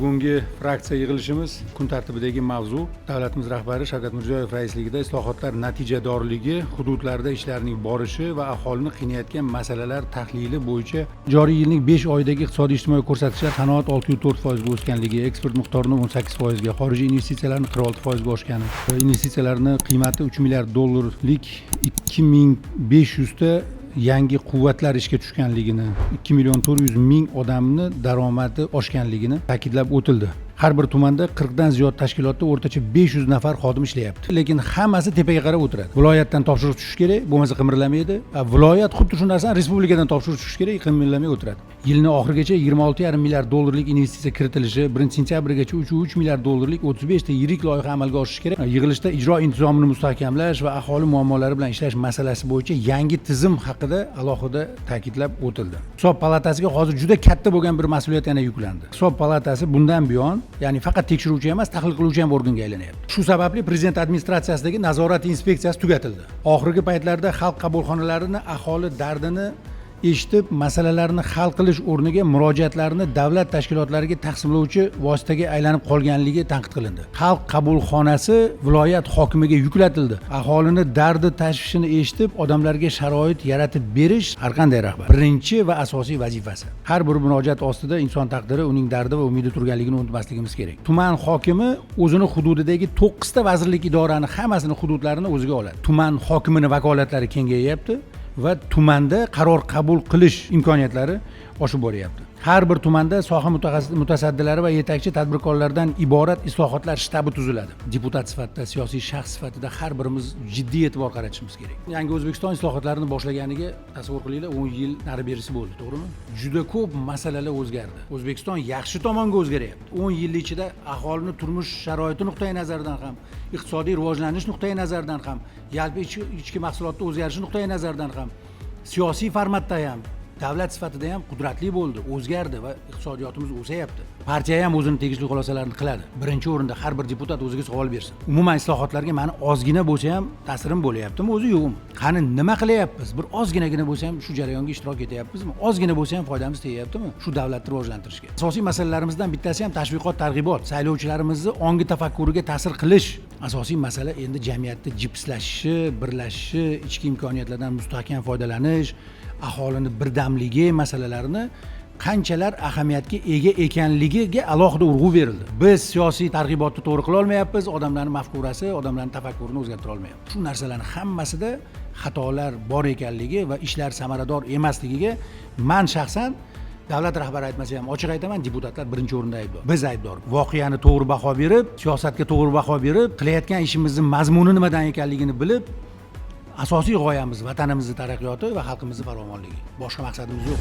Bugungi fraksiya yig'ilishimiz kun tartibidagi mavzu davlatimiz rahbari Shavkat Mirziyoyev raisligida islohotlar natijadorligi, hududlarda ishlarning borishi va aholini qiynayotgan masalalar tahlili bo'yicha joriy yilning 5 oyidagi iqtisodiy ijtimoiy ko'rsatkichlar: sanoat 6,4% ga o'sganligi, eksport miqdorini 18% ga, xorijiy investitsiyalarni 46% ga oshgani, investitsiyalarni qiymati 3 milliard dollarlik 2500 ta yangi quvvatlar ishga tushganligini, 2 million 400 ming odamni daromadi oshganligini ta'kidlab o'tildi. Har bir tumanda 40 dan ziyod tashkilotda o'rtacha 500 nafar xodim ishlayapti, lekin hammasi tepaga qarab o'tiradi. Viloyatdan topshiriq tushishi kerak, bo'lmasa qimirlamaydi. Viloyat xuddi shu narsani respublikadan topshiriq tushishi kerak, qimirlamay o'tiradi. Yilni oxirigacha 26,5 milliard dollarlik investitsiya kiritilishi, 1 sentyabrgacha 3,3 milliard dollarlik 35 ta yirik loyiha amalga oshishi kerak. Yig'ilishda ijro intizomini mustahkamlash va aholi muammolari bilan ishlash masalasi bo'yicha yangi tizim haqida alohida ta'kidlab o'tildi. Hisob palatasiga hozir juda katta bo'lgan bir mas'uliyat yana yuklandi. Hisob palatasi bundan buyon, ya'ni faqat tekshiruvchi emas, tahlil qiluvchi ham organga aylanyapti. Shu sababli prezident administratsiyasidagi nazorat inspeksiyasi tugatildi. Oxirgi paytlarda xalq qabulxonalarini aholi dardini eshitib, masalalarni hal qilish o'rniga murojaatlarni davlat tashkilotlariga taqsimlovchi vositaga aylanib qolganligi tanqid qilindi. Xalq qabulxonasi viloyat hokimiga yuklatildi. Aholini dardi tashvishini eshitib, odamlarga sharoit yaratib berish har qanday rahbar birinchi va asosiy vazifasi. Har bir murojaat ostida inson taqdiri, uning dardi va umidi turganligini unutmasligimiz kerak. Tuman hokimi o'zini hududidagi to'qqizta vazirlik, idorani hammasini hududlarini o'ziga oladi. Tuman hokimini vakolatlari kengayyapti va tumanda qaror qabul qilish imkoniyatlari oshib boryapti. Har bir tumanda soha mutasaddilari va yetakchi tadbirkorlardan iborat islohotlar shtabi tuziladi. Deputat sifatida, siyosiy shaxs sifatida har birimiz jiddiy e'tibor qaratishimiz kerak. Yangi O'zbekiston islohotlarini boshlaganiga, tasavvur qilinglar, 10 yil nari berisi bo'ldi, to'g'rimi? Juda ko'p masalalar o'zgardi. O'zbekiston yaxshi tomonga o'zgaryapti. 10 yil ichida aholini turmush sharoiti nuqtai nazaridan ham, iqtisodiy rivojlanish nuqtai nazaridan ham, yalpi ichki mahsulotni o'zgarishi nuqtai nazaridan ham, siyosiy formatda ham, davlat sifatida ham qudratli bo'ldi, o'zgardi va iqtisodiyotimiz o'sayapti. Partiya ham o'zini tegishli xulosalarini qiladi. Birinchi o'rinda har bir deputat o'ziga savol bersin: umuman islohotlarga mani ozgina bo'lsa ham ta'sirim bo'lyaptimi o'zi, yo'qmi? Qani, nima qilyapmiz? Bir ozginagina bo'lsa ham shu jarayonga ishtirok etyapmizmi? Ozgina bo'lsa ham foydamiz tegyaptimi shu davlatni rivojlantirishga? Asosiy masalalarimizdan bittasi ham tashviqot targ'ibot, saylovchilarimizni ongi tafakkuriga ta'sir qilish. Asosiy masala endi jamiyatda jipslashishi, birlashishi, ichki imkoniyatlardan mustahkam foydalanish, aholini birdamligi masalalarini qanchalar ahamiyatga ega ekanligiga alohida urg'u berildi. Biz siyosiy targ'ibotni to'g'ri qilolmayapmiz, odamlarni mafkurasi, odamlarni tafakkurini o'zgartira olmayapmiz. Shu narsalarni hammasida xatolar bor ekanligi va ishlar samarador emasligiga man shaxsan, davlat rahbari aytmasa ham, ochiq aytaman, deputatlar birinchi o'rinda aybdor. Biz aybdor. Voqeani to'g'ri baho berib, siyosatga to'g'ri baho berib, qilayotgan ishimizni mazmuni nimadan ekanligini bilib, asosiy g'oyamiz vatanimizni taraqqiyoti va xalqimizni farovonligi, boshqa maqsadimiz yo'q.